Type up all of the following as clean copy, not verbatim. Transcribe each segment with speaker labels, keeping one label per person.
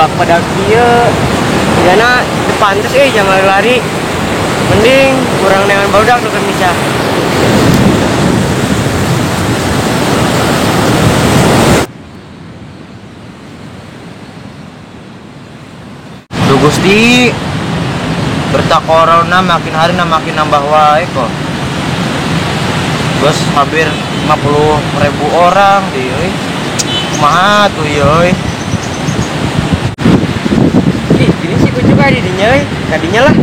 Speaker 1: Ombak pada kieu. Jana teu pantes euy jangan lari-lari. Mending kurang neangan barudak nu keur misah.
Speaker 2: Duh Gusti, berita corona makin hari makin nambah wae kok. Bos hampir 50.000 orang di euy. Kumaha tuh euy.
Speaker 1: Ih, gini sih kucu ka di dinya euy. Kadinya lah.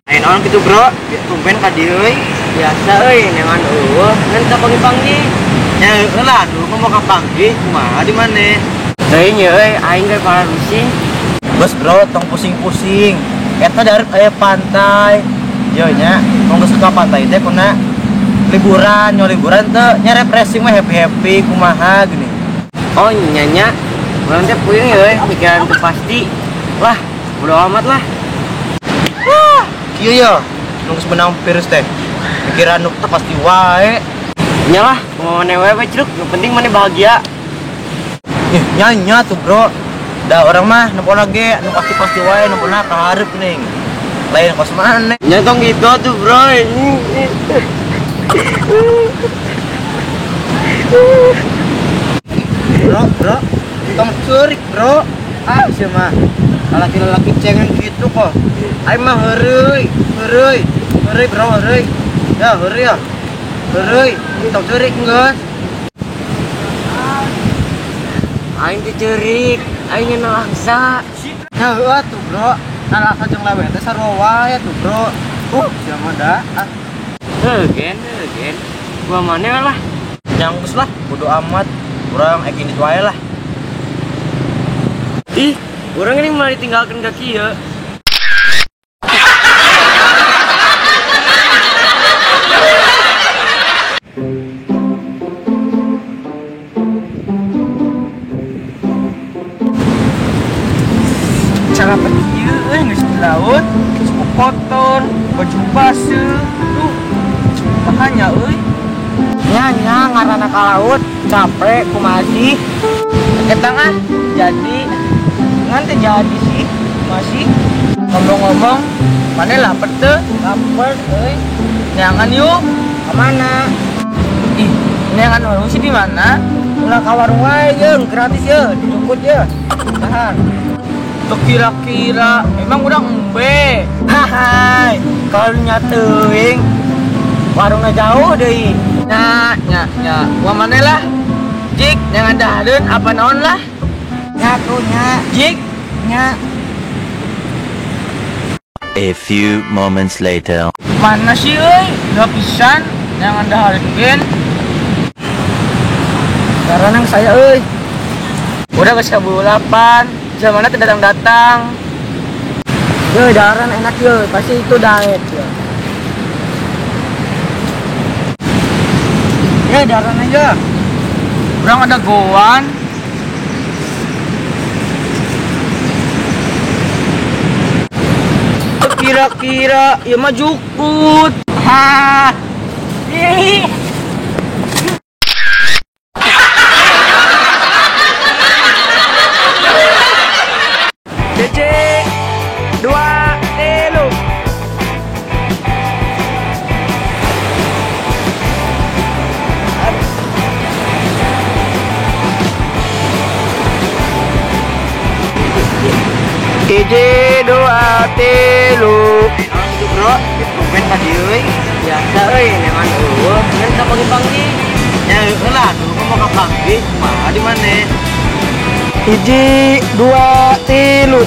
Speaker 2: Ayo naon kitu, Bro? Tumben ka dieu euy.
Speaker 1: Biasa euy, neangan eueuh ngan teu panggih-panggih.
Speaker 2: Nya heueuh lah, dulu mah mau kapanggih kumaha di maneh?
Speaker 1: Teuing ye euy, aing ge pararusing.
Speaker 2: Bos bro, tong pusing-pusing. Eta dari aya pantai. Yo nya, mau geus ka pantai teh kuna liburan, nyo liburan teh nya refreshing mah happy-happy kumaha gini.
Speaker 1: Oh nya nya, urang teh puyeng ye euy, pikiran teu pasti. Wah, bodo amat lah.
Speaker 2: Wah, kieu yo, nu geus menang virus teh. Pikiran nu teu pasti wae.
Speaker 1: Nya lah, mau maneh wae we cruk, nu penting maneh bahagia.
Speaker 2: Ih, nya nya tuh bro. Da orang mah nempona ge, nu pasti-pasti wae nempona ka hareup ning. Lain kos maneh.
Speaker 1: Nya tong gitu tuh bro.
Speaker 2: Bro, bro, tong ceurik bro. Ah, sia mah lalaki-lalaki cengen gitu kok. Aing mah heureuy, heureuy, heureuy bro, heureuy. Ya, heureuy ya. Heureuy, tong ceurik geus.
Speaker 1: Aing teh ceurik, aing nalangsa.
Speaker 2: Nah, heueuh tuh bro. Nalangsa jeung lewe teh sarua wae tuh bro. Sia mah da. Ah.
Speaker 1: Heuh, gen, heuh, gen. Gua maneh lah.
Speaker 2: Nyanggus lah, bodo amat. Urang ek indit wae lah.
Speaker 1: Ih, urang ini malah ditinggalkeun ka kieu.
Speaker 2: Cara petieu euy geus di laut, suku kotor, baju baseuh. Tuh, makanya euy.
Speaker 1: Nya nya ngaranna ka laut, capek kumaha sih?
Speaker 2: Eta ah, jadi ngan teu jadi sih, masih ngomong-ngomong, maneh lapar teu?
Speaker 1: Lapar euy.
Speaker 2: Neangan yuk.
Speaker 1: Ka mana?
Speaker 2: Ih, neangan warung sih di mana?
Speaker 1: Ulah ka warung wae jeung gratis ye, dicukut ye. Tahan.
Speaker 2: Kira-kira emang udah embe.
Speaker 1: Hai, kalau nya teuing warungnya jauh deui.
Speaker 2: Nya nya nya, gua maneh lah. Jik, jangan dahareun apa naon lah.
Speaker 1: Nya tuh nya.
Speaker 2: Jik,
Speaker 1: nya.
Speaker 3: A few moments later.
Speaker 2: Mana sih euy? Udah pisan, jangan dahareun gen.
Speaker 1: Karena saya euy.
Speaker 2: Udah geus kaburu 8. Zamana teu datang-datang.
Speaker 1: Yo, dahareun enak yo, pasti itu diet yo.
Speaker 2: Ya, dahareun aja. Urang ada goan. Kira-kira ieu mah jukut. Ha. Ih. Cece, 2, 3. Hiji, 2, 3. Itu bro, tumben ka dieu euy.
Speaker 1: Biasa euy, neangan eueuh ngan teu panggih-panggih.
Speaker 2: Nya heueuh lah, dulu mah mau kapanggih kumaha di maneh? 1, 2, 3.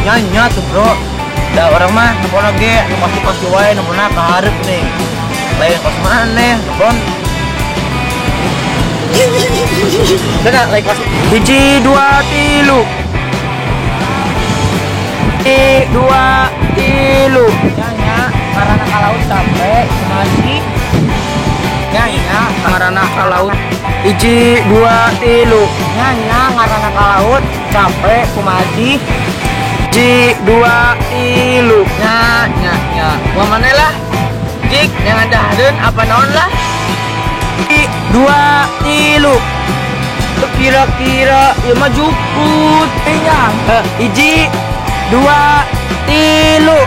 Speaker 2: Nya nya tuh bro. Da orang mah nempona ge, nu pasti-pasti wae nempona ka hareup ning. Lain kos maneh, nempon. Dena lain kos 1, 2, 3. 1, 2, 3.
Speaker 1: Nya nya ngaranna ka laut sampe masih.
Speaker 2: Nya nya ngaranna ka laut. 1, 2, 3.
Speaker 1: Nya nya ngaranna ka laut sampe kumaha sih?
Speaker 2: 1, 2, 3. Nya nya nya. Gua maneh lah. Jik, jangan dahareun apa naon lah. Dua, tilu. Kira-kira ieu mah jukut. Nya. Hiji, dua, tilu.